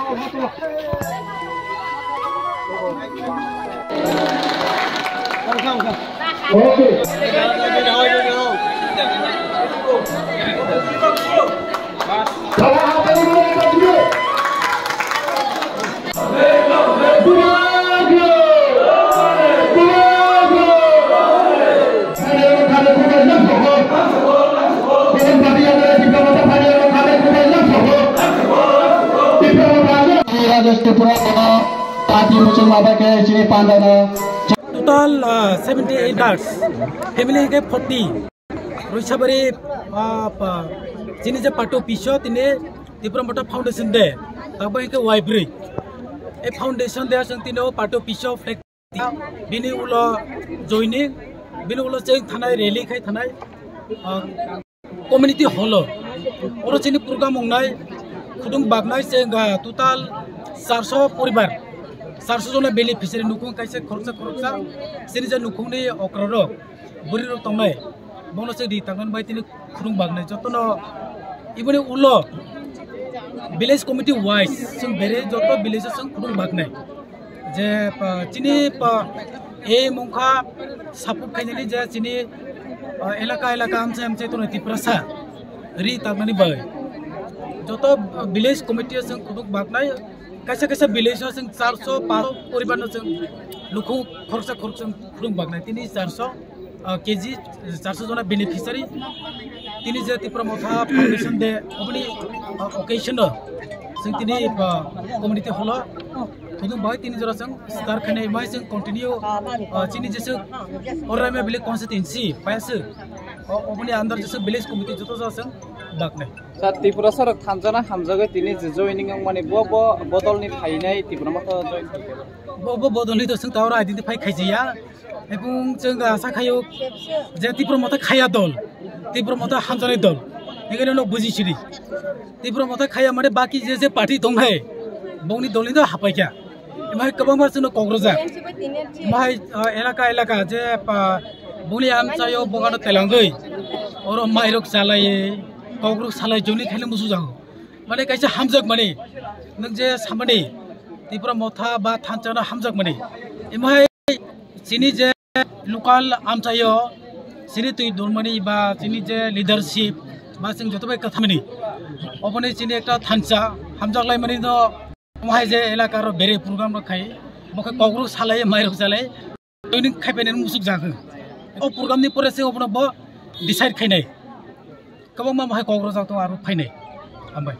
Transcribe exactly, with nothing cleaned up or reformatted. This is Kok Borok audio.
Okay. Rajesh Tripura kono party muchung mabai khe chini pandano. Total, ah, seventy eight lakhs, family hingke forty. Roisabari, ah, pa, chini je Pato Piso tini Tipra Motha Foundation de, tabo hingke Y bri. E foundation de asang tini o Pato Piso flag bini ulo joining, bini ulo cheng thanai rally khai thanai, ah, community hall o. Oro chini program wngnai, khudung baknai cheng, ah, total charso poribar, charso jona beneficiary nukhung kaisa khoroksa khoroksa, chini je nukhungni okra rok, bwrwi rok tongnai, bono cheng ri tangmani bai tini khudung baknai jotono iboni ulo village committee wise chwng bere joto village o chwng khudung baknai. Je, pa, chini, pa, e mungkha support khainani je chini, ah, elaka elaka amchai amchai tono Tiprasa ri tangmani bai. Joto, ah, village committee o chwng khudung baknai. Kaisa kaisa village o chwng charso, paso poribar no chwng lukhung khoroksa khoroksa khudung baknai. Tini charso ah, K G, charso jona beneficiary. Tini je Tipra Motha Foundation de, oboni, ah, occasion o, chwng tini, ah, community hall o, khudung bai tini jora chwng start khainai mai chwng continue, ah, chini jese Oraima village constituency, paisa, o-, oboni under jese village committee joto jora chwng baknai. Sir, Tripura sorok thansa na hamjagwi tini je joining wngmani bo, bo, bodolni phainai Tipra Motha join khaikha. Bo, bo bodolni to chwng ta oro identify khaijaya. Ebong chwng asa khaio je Tipra Motha khaya dol, Tipra Motha hamjaknai dol, hingke no buji sidi. Tipra Motha khaya mane baki je je party tong hai, bongni dolni do hapai kha. Emai kwbangma chwngno kok rwjak. Emai, ah, elaka elaka je pa bongni amchaio bongano telangwi oro mairok chalai, kok rok salai joni khaino musujago. Mane kaisa hamjak mani, nwng je samani Tipra Motha ba thansa no hamjak mani. Emai chini je local amchaio chini twi dormani ba chini je leadership ba chwng joto bai kwthamani, oboni chini ekta thansa hamjak laimani no, omo hai je elaka ro bere program rok khai, bo khe kok rok salai, mai rok salai, joining khai painani musuk jago. O program ni pore se obono bo decide khainai. Kwbangma hai kok rok jak tongo aro phainai. Hambai.